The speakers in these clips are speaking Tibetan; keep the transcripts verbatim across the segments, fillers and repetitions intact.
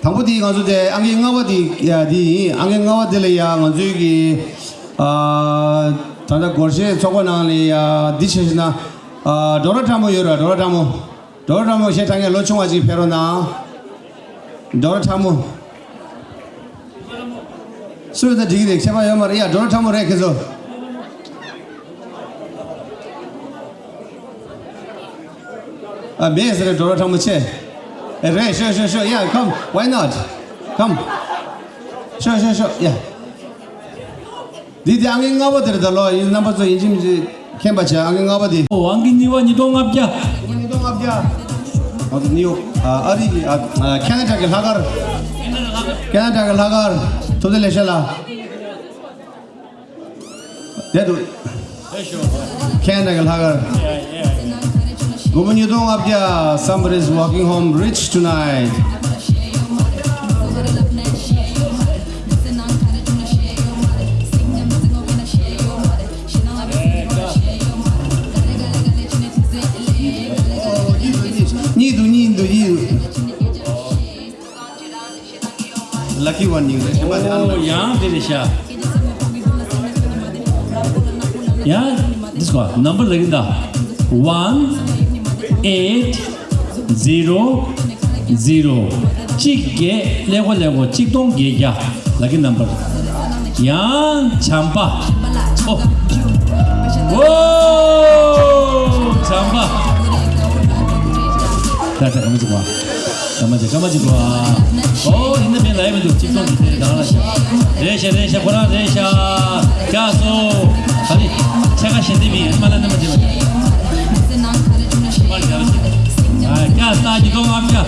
དང་པོ་དེ་ང་ཚོ་དེ་ཨང་ཀི་ལྔ་པ་དེ་ཡ་དེ་ཡིན། ཨང་ཀི་ལྔ་པ་དེ་ལ་ཡ་ང་ཚོའི་གི་ཨ་ད་ལྟ་སྒོར་གཞས་ཚོགས་པ་ནང་ལ་ཡ་འདི་བྱས་ཤིག་ན་ཨ་ཌོ་ར་ཁྲ་མོ་ཡོད་ར། ཌོ་ར་ཁྲ་མོ། ཌོ་ར་ཁྲ་མོ་གཞས་འཁྲབ་མཁན་ལོ་ཆུང་བ་ཅིག་ཕེབས་རོགས་གནང་། ཌོ་ར་ཁྲ་མོ། སུ་ཡོད་ད་འགྲིག་གི་རེད། ཁྱད་པར་ཡོད་མ་རེད། ཡ་ཌོ་ར་ཁྲ་མོ་རེད་ཁྱེད་ཚོ། ཨ་མེད་ཟེར་རེད། ཌོ་ར་ཁྲ་མོ་ཆེ། ཨེ་རེད། ཤོ་ཤོ་ཤོ། ཡ་ཁམ། ཝའི་ནོཊ། ཁམ། ཤོ་ཤོ་ཤོ། ཡ། འདི་དེ་ཨང་ཀི་ལྔ་པ་དེ་རེད་ད་ལོ། ཡིན་རྣམ་པ་ཚོ་ཡིན་གཅིག་མིན་གཅིག་མཁྱེན་པ་བྱས། ཨང་ཀི་ལྔ་པ་དེ། ཨོ་ཨང་ཀི་གཉིས་པ་ཉིས་སྟོང་ལྔ་བརྒྱ། ཉིས་སྟོང་ལྔ་བརྒྱ། ཨ་ནི་ནིའུ་ཡོག་ཨ་ཨ་རི་གི་ཨ་ཨ་ཁེ་ན་ཌ་གི་ལྷག་དཀར། ཁེ་ན་ཌ་གི་ལྷག་དཀར། ཐུབ་བསྟན་ལེགས་བཤད་ལགས། དེ་དུ་ཁེ་ན་ཌ་གི་ལྷག་དཀར། སྒོར་མོ་ཉིས་སྟོང་ལྔ་བརྒྱ། Somebody is walking home rich tonight. གཉིས་འདུག་གཉིས་འདུག་གཉིས་འདུག Lucky one ཉིག་རེད། ཤེས་པ་དེ་ཨ་ལ། ཨོ་ཡང་དེ་རེད་ཤག་ཡང་this one number ལ་ཡིན་ད། One eight zero zero གཅིག་བརྒྱད་ཀླད་ཀོར་ཀླད་ཀོར་གཅིག་སྟོང་བརྒྱད་བརྒྱ། Lucky number. ཡང་བྱམས་པ། ཨོ། ཨོ། བྱམས་པ། ད་ད་ག་མ་ཅིག་བ། ག་མ་ཅིག་ག་མ་ཅིག་བ། ཨོ་ཡིན་ན་མེད་ལ་ཡ་མི་འདུག་གཅིག་སྟོང་གི་དེ་རང་ལ་ཤ། རེད་ཤ་རེད་ཤ། ཁོ་རང་རེད་ཤ། ཀྱ་སོ། ཨ་ནི། ཆ་ག་ཞེ་འདི་མི་མ་ལ་ནི་མ་ཅིག་བ། མ་རེད་ཡ་ལ་ཤ། ཨ་ཀྱ་ས་ཉིས་སྟོང་ལྔ་བརྒྱ།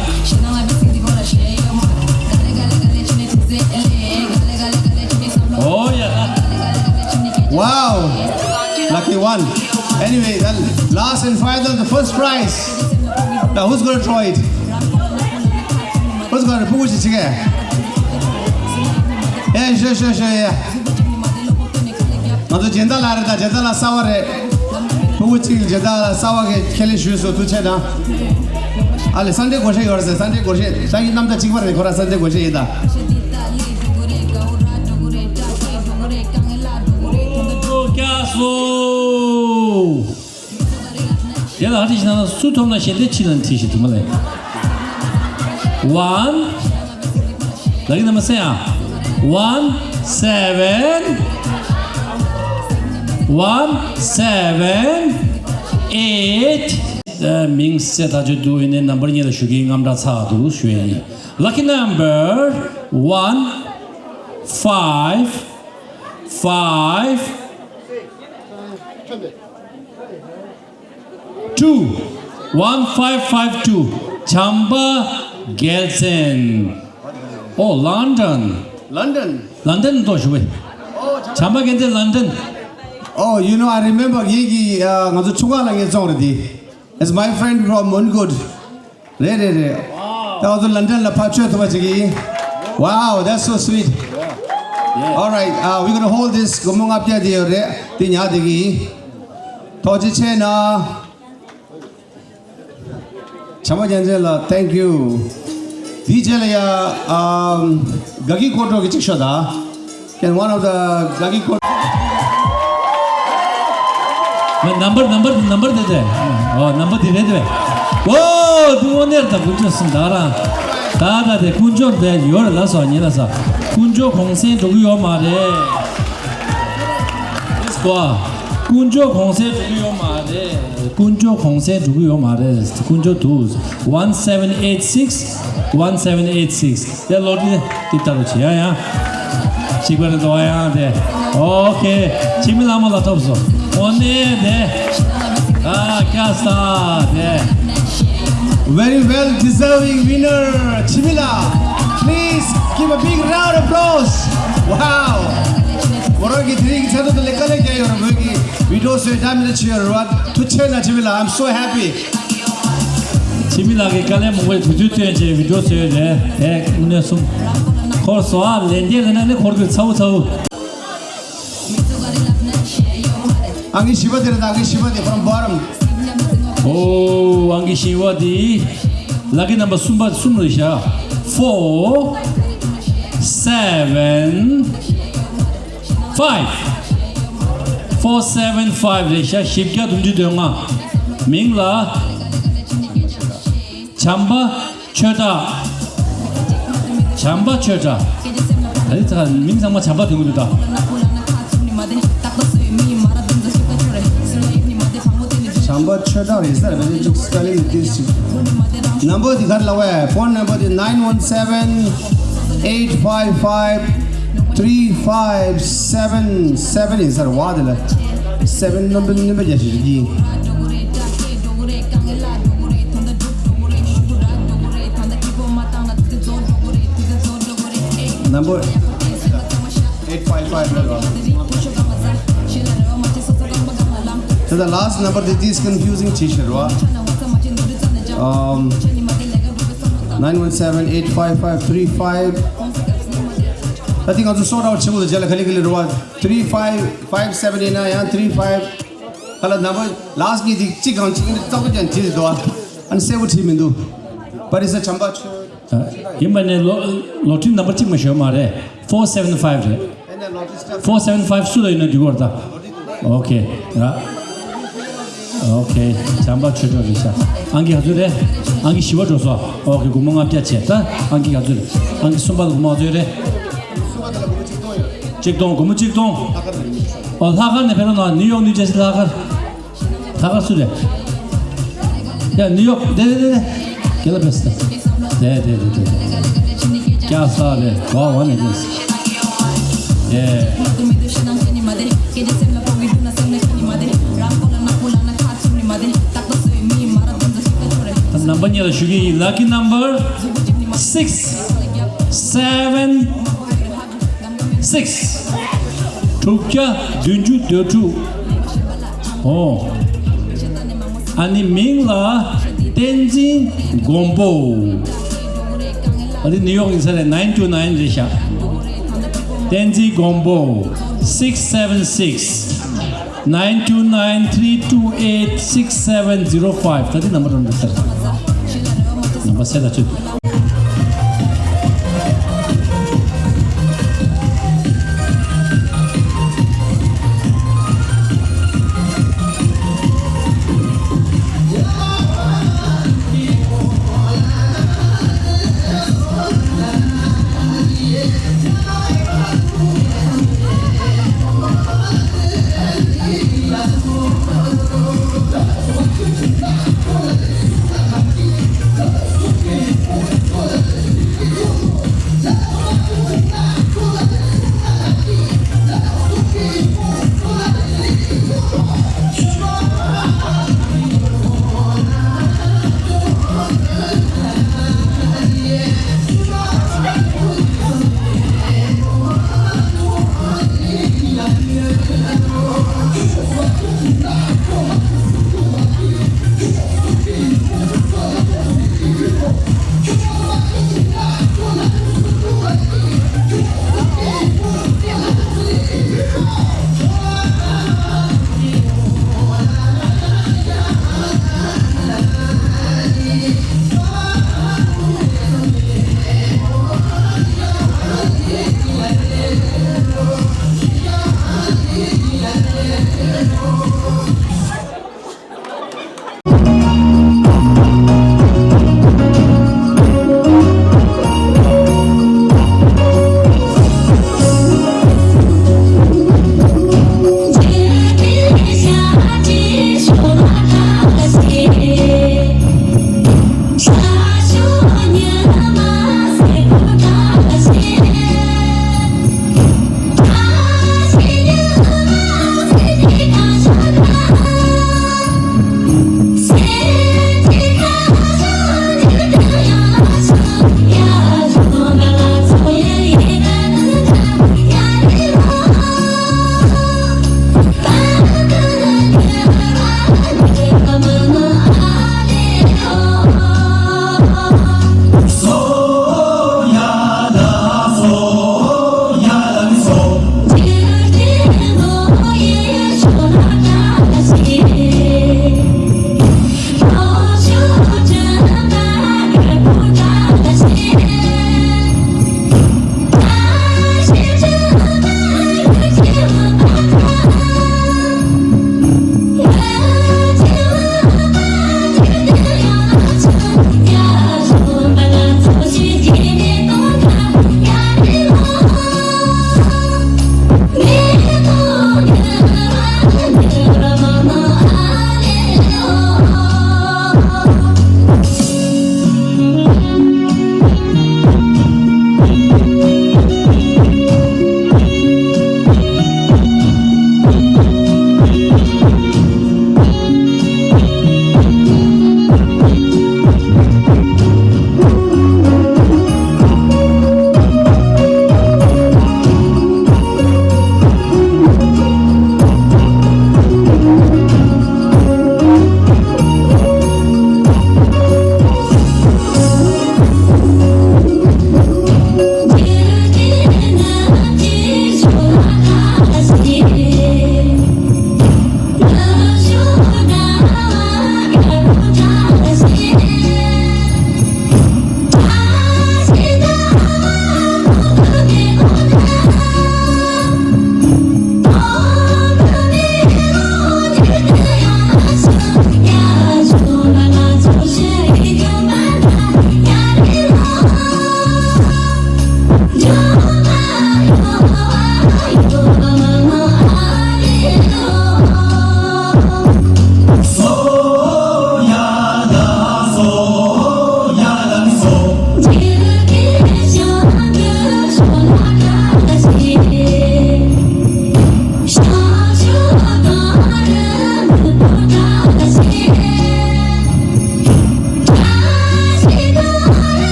Oh yeah. Wow. Lucky one. Anyway, the last and final, the first prize. Now who's gonna draw it? Who's gonna push it? Yeah, sure, sure, sure, yeah. ང་ཚོ་སྦྱིན་བདག་ལགས་རེད། ད་སྦྱིན་བདག་ལགས་གསར་པ་རེད། ཕྲུ་གུ་གཅིག་སྦྱིན་བདག་ལགས་གསར་པ་གི་ཁས་ལེན་ཞུས་སོང་། ཐུགས་རྗེ་གནང་། ཨ་ལེ་སན་ཌེ་སྒོར་གཞས་ཡོད་རེད་ཟེར། སན་ཌེ་སྒོར་གཞས་ད་ཡིན་རྣམ་ཐར་གཅིག་པ་རེད། ཁོ་རང་སན་ཌེ་སྒོར་གཞས་ཡིན་ད། ཀྱ་སོ། དེ་ལ་ཧ་ཏི་ཤི་ན་སུ་ཐོབ་ན་ཞེ་འདྲ་ཕྱི་ལ་ཐི་ཤི་དུ་མ་ལེ། One. ལ་གི་ན་མ་སེ་ཡ། One seven one seven eight. མིང་སེ་ད་ཅོ་དུ་ཡིན་ནམ་བར་ཉེ་ལ་ཞུ་གི་རྔམ་དྲག་ཚ་དུ་ཞུ་ཡིན། Lucky number one five five two. One five five two. བྱམས་པ་རྒྱལ་མཚན། Oh, London. London. London ཏོ་ཞུ་བས། Oh, བྱམས་པ་རྒྱལ་མཚན། London. Oh, you know, I remember ཡིན་གྱི་ང་ཚོ་ཆུང་ཁ་ལ་ངའི་བཙོང་རེད་དེ། It's my friend from Mongkut. རེད་རེད་རེད། ད་ང་ཚོ་ལན་ཌན་ལ་ཕར་ཆོས་ཐུབ་པ་བྱེད་ཀྱི་ཡིན། Wow, that's so sweet. All right, uh, we're gonna hold this. སྒོར་མོ་ལྔ་བརྒྱ་དེ་ཡོད་རེད། དེ་ཉར་བསྡད་ཀྱི་ཡིན། ཐུགས་རྗེ་ཆེ་གནང་། བྱམས་པ་རྒྱལ་མཚན་ལགས། Thank you. དེའི་རྗེས་ལ་ཡ་ཨམ། དགའ་སྐྱིད་སྐོར་བྲོ་གི་གཅིག་ཤོད་ད། Can one of the དགའ་སྐྱིད་སྐོར། ནམ་བར་ནམ་བར་ནམ་བར་དེ་དེ། ཨོ་ནམ་བར་དེ་རེད་དེ། ཨོ་དེ་དངོས་གནས་ད་དཀོན་མཆོག་གསུམ་ད་རང་། ད་ད་དེ་དཀོན་མཆོག་དེ་ཡོད་རེད་ལ་སོ་ཉེ་ལ་ས། དཀོན་མཆོག་གོང་སེང་འགྲོ་གི་ཡོད་མ་རེད། དཀོན་མཆོག་གོང་སེང་འགྲོ་གི་ཡོད་མ་རེད། དཀོན་མཆོག་གོང་སེང་འགྲོ་གི་ཡོད་མ་རེད། དཀོན་མཆོག་དུ། One seven eight six, one seven eight six. དེ་ལོ་དེ་དེ་ལྟ་བུ་བྱེད་ཡ་ཡ། གཅིག་པ་རེ་དོ་ཡང་དེ། ཨོ་ཁེ། འཆི་མེད་ལྷ་མོ་ལ་ཐོབ་སོང་། དངོས་གནས་དེ། ཨ་ཀྱ་སྟ་དེ། Very well deserving winner འཆི་མེད་ལགས། Please give a big round of applause. Wow. མོ་རང་གི་དེ་རིང་གི་ཚེ་ཐོག་ཏུ་ལས་དཀའ་ལས་བརྒྱབ་ཡོད་རེད། མོས་ཀྱི་བི་ཌི་ཡོ་བཟོས་འདྲ་མི་འདྲ་བྱས་ཡོད་རེད་བ། ཐུགས་རྗེ་ཆེ་གནང་འཆི་མེད་ལགས། I'm so happy. འཆི་མེད་ལགས་ཀྱིས་དཀའ་ལས་མང་པོ་དུས་ཚོད་བཏོན་བྱས་བི་ཌི་ཡོ་བཟོས་རེད་དེ། དངོས་གནས་གསུམ། འཁོར་སོ་ཨ་ལན་དེ་ལ་ན་ནི་འཁོར་དགོས་ཚ་བོ་ཚ་བོ། ཨང་ཀི་བཞི་པ་དེ་རེད། ཨང་ཀི་བཞི་པ་དེ་from bottom. ཨོ་ཨང་ཀི་བཞི་པ་དེ། ལ་ཀི་ནམ་བར་གསུམ་པ་གསུམ་རེད་ཤག Four seven five. Four seven five རེད་ཤག་བཞི་བརྒྱ་དོན་ལྔ། མིང་ལ་བྱམས་པ་ཆོས་གྲགས། བྱམས་པ་ཆོས་གྲགས། ད་རེས་ད་མིང་ཚང་མ་བྱམས་པ་དོན་གྱི་འདུག་ད། བྱམས་པ་ཆོས་གྲགས་རེད་ས་རེད། ཅིག་སྤེ་ལིང་དེ་ཅིག་ནམ་བར་དེ་ག་རེ་ལབ་པས། ཕོན་ནམ་བར་དེ་nine one seven eight five five three five seven seven ཡིན་ས་རེད་བ། དེ་ལ་seven རྣོན་པོ་རྣོན་པོ་རྒྱག་ཞིག་རེད། ནམ་བར་eight five five རེད་བ། ད་ལྟ་last number དེ་ཅིག་confusing བྱེད་ཤར་བ། um nine one seven eight five five three five ད་དེ་ང་ཚོ་sort out བྱེད་དགོས། ད་རྗེས་ལ་ག་ལེ་ག་ལེ་རེད་བ། three five five seven ཡིན་ན་ཡང་three five ག་ལ་number last གཉིས་དེ་གཅིག་གང་གཅིག་ནི་རྩ་བ་ཅན་བྲིས་འདུག་ཨ་ནི་གསལ་པོ་བྲིས་མི་འདུག་པ་རི་ས་བྱམས་པ་ཆོས། ཡིན་པ་ནས་ལོ་ལོ་ཊི་རི་ནམ་བར་གཅིག་མ་ཤོད་མ་རེད། four seven five རེད། four seven five སུ་ལ་ཡིན་ན་འགྲིག་གི་རེད་ད། ཨོ་ཁེ་ར། ཨོ་ཁེ། བྱམས་པ་ཆོས་གྲགས་རེད་ཤག་ཨང་ཀི་ག་ཚོད་རེད། ཨང་ཀི་བཞི་པ་འགྲོ་སོང་། ཨོ་ཁེ། སྒོར་མོ་ལྔ་བརྒྱ་བྱས། ད་ཨང་ཀི་ག་ཚོད་རེད། ཨང་ཀི་གསུམ་པ་ལ་སྒོར་མོ་ག་ཚོད་རེད། གཅིག་སྟོང་། སྒོར་མོ་གཅིག་སྟོང་། ཨོ་ལྷག་དཀར་ནས་ཕེབས་རོགས་གནང་། ནིའུ་ཡོག་ནིའུ་ཇར་སི་ལྷག་དཀར། ལྷག་དཀར་སུ་རེད། ཡ་ནིའུ་ཡོག་དེ་དེ་དེ་དེ། ག་ལ་ཕེབས་སོང་། དེ་དེ་དེ་དེ་དེ། ཀྱ་ས་རེད་བ། བ་ནས་དེ། ཡེ། ད་ནམ་བར་གཉིས་ལ་ཞུ་གི་ཡིན། lucky number six seven six དྲུག་བརྒྱ་བདུན་ཅུ་དོན་དྲུག་ཨོ། ཨ་ནི་མིང་ལ་བསྟན་འཛིན་མགོན་པོ། ཨ་ནི་ནིའུ་ཡོག་ཡིན་ས་རེད། nine two nine རེད་ཤག་བསྟན་འཛིན་མགོན་པོ། six seven six nine two nine three two eight six seven zero five ད་ནི་ནམ་བར་འགྲོ་འདུག་ས་རེད། ནམ་བར་གསལ་ལ་བཅུག